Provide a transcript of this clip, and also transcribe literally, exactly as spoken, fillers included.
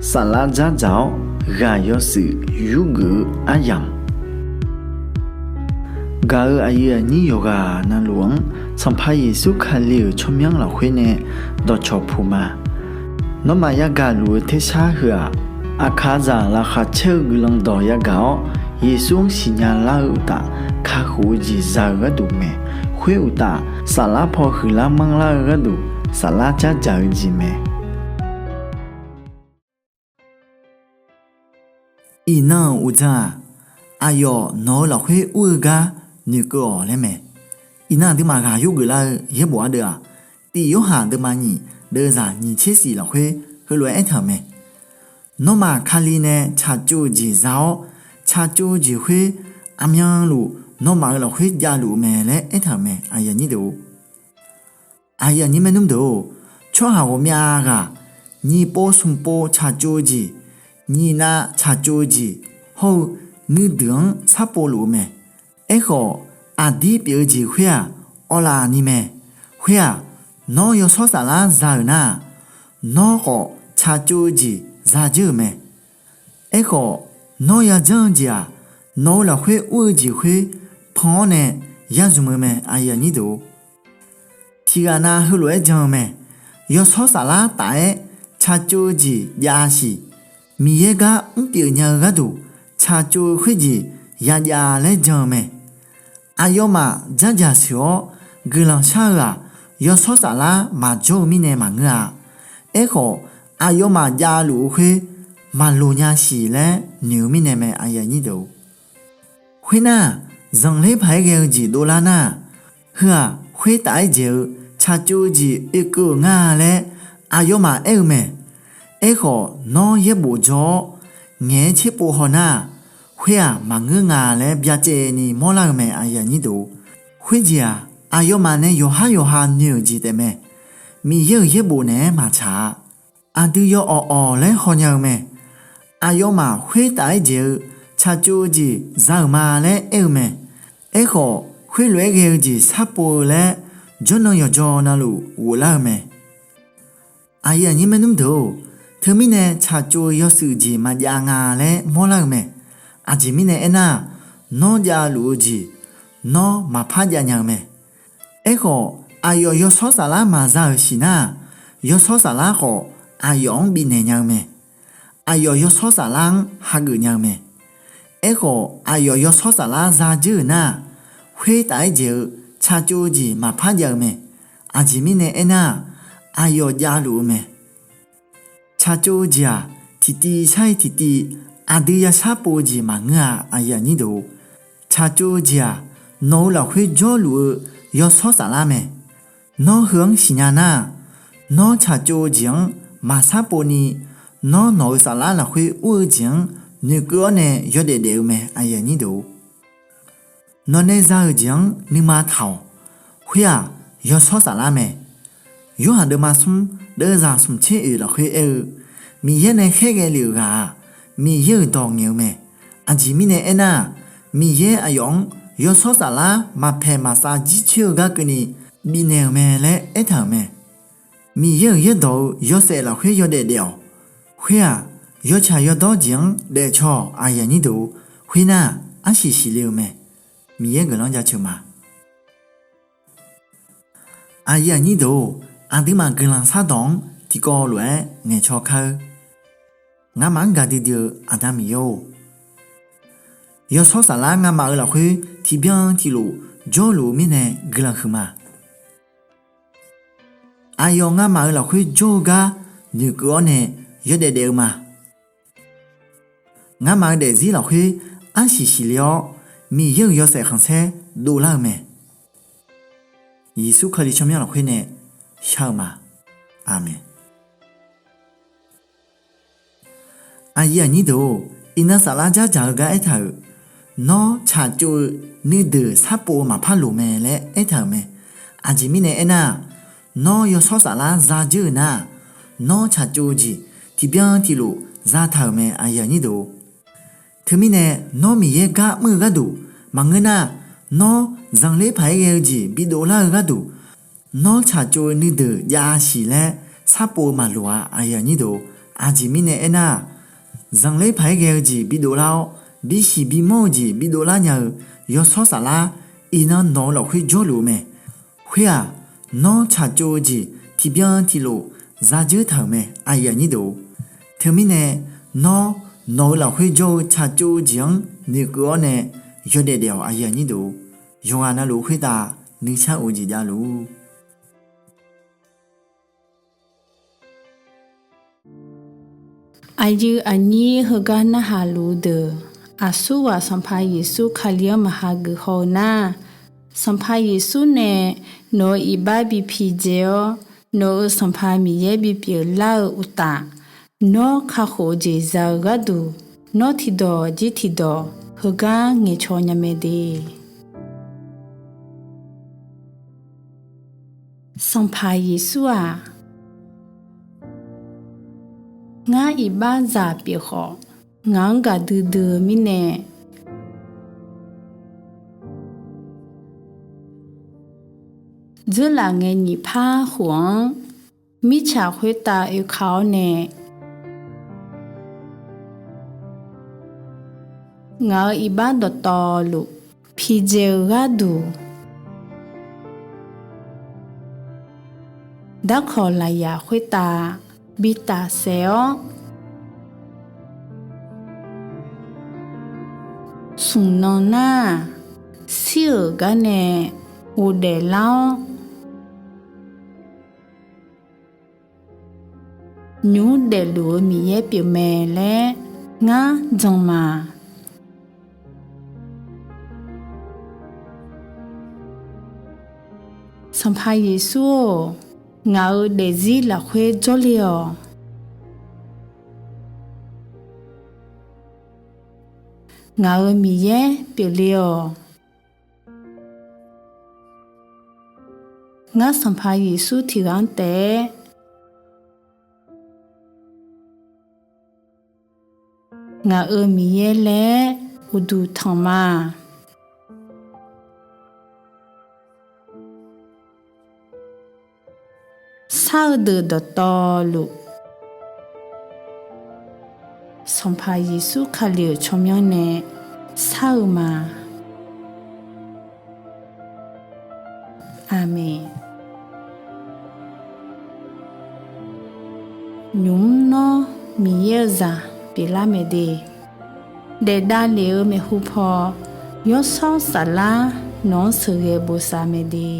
Saflar dzardzaq-awr ghaq yawshuif yurgeuf-eu aryamq, gaq-euq aqyuif aqnyir yawqghaq navluf-anr Sanqpaq Yeqsur Kali-euq tsawrmyanr lafkhoer nae dawqcawq puq ma. Nawmaf yagaq luf-eu tersar heu-aq, aqkaqzaq laqkhaq caer-eu guiqlanq dawq yagaq-awr, Yeqsur-anr siqnya lar-eu uqtaf, kakhof-eu jeq za-eu gharduq mae. Khoer uqtaf, saflar paw huiqlar manrlar-eu gharduq, saflar dzardzaq-eu jeq mae. Iqnan-euq uqdzan-aq, aqyawf nawq-eu lafkhoer ur-eu gar noeqkeuv-awq laer mae. Iqnan aqduimaf ghaq yurgeuf lar-eu yaerbof ardeuv-aq, Tiq Yorhaq deuvma nyiq deuvzaq nyiq tser shif lafkhoer heulof-aer aertaq-euq mae. Nawmaf Kali nae tsaqtsov-eu jeq za-awr, tsaqtsov-eu jeq khoer aqmyanluf nawmaf-euq lafkhoer javluf-eu mae laer aertaq-euq mae. Aqyuif aqnyir deuq-or, tsawrhaq ghawqmyav ghaq nyiq pov smq pov tsaqtsov-eu jeq, nyiq nav tsaqtsov-eu jeq hawr-eu nuideuq-anr sharpov luf-eu mae. Aerkhawf, aqdir pyeuf-eu jeq khoer-aq, awqlaf ni mae. Khoer-aq, nawr yawshawr saflar za-euq nar-aq, nawr khawf tsaqtsov-eu jeq za dzeur-euq mae. Aerkhawf, nawr yajanr-eu jeq-aq, nawq-eu lafkhoer ur-eu jeq khoer pan-awr nae ya zmq-eu mae. Tiqghaq nav heulof-aer jan-eu mae. Yawshawr saflar taf-aer tsaqtsov-eu jeq jav-a siq. Miqyaer gar mrpyeuf nya-eu gharduq tsaqtsov-eu khoerjeq yajav laer jan-eu mae. Aqyawfmaf dzardzaq sheuq-awr guiqlanq shar-eu-aq, yawshawr saflar maqjawr-eu mirnae maqngeur-a. Aerkhawf, aqyawfmaf javluf-eu khoer maqloq nya siq laer noeq-eu mirnae mae. Khoernar-aq, zanqler paq-aer ghae-eu jeq dovlar nar-aq, heu-aq khoertaf-aer dzaeq-eu tsaqtsov-eu jeq oekeuv-euq ngar-a laer aqyawfmaf aer-eu mae. Aerkhawf, nawr yaerbof dzaw-awr ngaeq-aer tserpov hawnar-aq, khoer-aq maqngeur nga laer byacaevni mawrlar-eu mae. Khoerjeq-aq, aqyawfmaf nae yawqhar yawqha noeq-euq jeq taefmae. Miqyaer-euq yaerbof naeq-aer maqtsaq-a. Aqdui yawawq awq laer hawnya-eu mae. Aqyawfmaf khoertaf-aer dzaeq-eu tsaqtsov-eu jeq za-euq ma laer aer-eu mae. Aerkhawf, khoerlof-aer ghae-eu jeq sharpov-eu laer jawrnan yawqjaw navluf ghoflar-eu mae. Aqyuif aqnyir maernmr deuq-or, teumirnae tsaqtsov-eu yawshuif jeq maqjav nga laer mawrlar-eu mae. Aqjeq mirnae aernar-aq, nawr javluf-eu jeq nawr maqpar javnya-eu mae. Aerkhawf, aqyawf yawshawr saflar maqza-euq siqnar-aq, yawshawr saflar khawf aqyawf-anr bifnaeq nya-eu mae. Aqyawf yawshawr saflar-anr hageuf nya-eu mae. Aerkhawf, aqyawf yawshawr saflar za dzeur-euq nar-aq, khoertaf-aer dzaeq-eu tsaqtsov-eu jeq maqpar jav-eu mae. Aqjeq mirnae aernar-aq, aqyawf javluf-eu mae. Tsaqtsov-eu jeq-aq, tiqtiv sar-ir tiqtiv aqdui yashar pov-eu jeq maqngeur-a. Tsaqtsov-eu jeq-aq, nawq-eu lafkhoer jawrluf-eu yawshawr saflar mae. Nawr heu-anr siqnya nar-aq, nawr tsaqtsov-eu jeq-anr maqshar povni, nawr nawq-eu saflar lafkhoer ur-eu jeq-anr noeqkeuv-awr nae yawdaef daef-eu mae. Nawqnae za-euq jeq-anr nuima taq-awq. Khoer-aq, yawshawr saflar mae. Yorhaq deuvma smr deuvzaq smq tser oeq lafkhoer aer-eu, Miqyaer nae khaerghae lef-euq ghaq-aq, Miqyaer-euq dawq ngaeq-eu mae. Aqjeq mirnae aernar-aq, Miqyaer aqyawf-anr yawshawr saflar maqpaeq maqsav jircoer-eu gar keuvni bifnaeq-euq mae laer aertaq-euq mae. Miqyaer-euq yaerdawq-eu yawshaef lafkhoer yawdaef daef-awq. Khoer-aq, yawtsaq yawdawr jeq-anr daefcaw-awq. Khoernar-aq, arsiq siqle-eu mae. Miqyaer guiqlanq jaceuq ma. Aqyuif aqnyir deuq-or, aqduimaf guiqlanq shardawq-anr tiqkawv lof-aer ngaeqcaw kar-eur. Ngamaf-anr gaqdui dui-eu Aqda Miqyaer-or, yawshawr saflar ngamaf-eu lafkhoer tiqbyan tiqlof jawrluf-eu mirnae guiqlanq huiqma. Aqyawf ngamaf-eu lafkhoer jawr-eu gar noeqkeuv-awr nae yawdaef daef-eu ma. Ngamaf-eu daefzir lafkhoer arsiq siqle-awr, Miqyaer-euq yawshaef khanqsaer dovlar-eu mae. Yeqsur Kali tsawrmyanr lafkhoer nae shar-eu ma. Aqmeq. Aqyuif aqnyir deuq-or, iqnan saflar dzardzaq-eu gar aertaq-euq, nawr tsaqtsov-eu nuideuq sharpov-eu maqpar loq mae laer aertaq-euq mae. Aqjeq mirnae aernar-aq, nawr yawshawr saflar za dzeur-euq nar-aq, nawr tsaqtsov-eu jeq tiqbyan tiqlof zataq-euq mae. Teumirnae nawr Miqyaer gar mr-eu gharduq maqngeur nar-aq, nawr zanqler paq-aer ghae-eu jeq bidov lar-eu gharduq, nawr tsaqtsov-eu nuideuq jav-a siq laer sharpov-eu maqloq-a. Aqjeq mirnae aernar-aq, zanqler paq-aer ghae-eu jeq bidov lar-awr, bisiq bimawr-eu jeq bidov lar nya-eu Yawshawr Saflar iqnan nawq-eu lafkhoer jawrluf-eu mae. Khoer-aq, nawr tsaqtsov-eu jeq tiqbyan tiqlof zadzeur taq-euq mae. Teumirnae, nawr nawq-eu lafkhoer jawr-eu tsaqtsov-eu jeq-anr noeqkeuv-awr nae yawdaef daef-awq. Yawqghaq navluf khoertav nuisar of-eu jeq javluf-ur. Aqyuif aqnyir heugar narhaq luf-eu deuq, aqsurghaq Sanqpaq Yeqsur Kali-anr maqha geuf haw-eu nar, Sanqpaq Yeqsur nae nawq-euq iqbax bi pidzae-awr, nawq-euq Sanqpaq Miqyaer bipyeuf lar-eu uqtaf, nawr kakhof-eu jeq za-eu gharduq, nawr tiqdawq jir tiqdawq heugar ngaeqcaw nya mae de. Sanqpaq Yeqsur-aq, ngar iqbaxzaq pyeuf khawf, ngaq-anr gaqdui dui-eu mirnae, dzeurlaf ngae nyiq par khof-anr mirtsaq khoertav oeka-awr nae, ngaq-euq iqbax dawqtawvluf pidzae-eu gharduq, darkawq lafyaq khoertav bi tafsaef-awr, smq nan nar-aq, shir-euq gar nae ghofdaef lar-awr, nymq mr daefluf-eu Miqyaer pyeufmae laer ngar jan ma. Sanqpaq Yeqsur-or, ngaq-euq daefzir lafkhoer jawrle-awq. Ngaq-euq Miqyaer pyeufle-awq. Ngar Sanqpaq Yeqsur tiqghaq-anr taef-aer ngaq-euq Miqyaer laer uqduq tanq ma. Shar-eu deuq dawqtawvluf, Sanqpaq Yeqsur Kali-euq tsawrmyanr nae shar-eu ma. Aqmeq. Nymq mr nawr Miqyaer-eu zaq pyeuflar mae de. Daefdav lef-eu maeqhu paw, Yawshawr Saflar nawq-anr sheuqghae bosav mae de.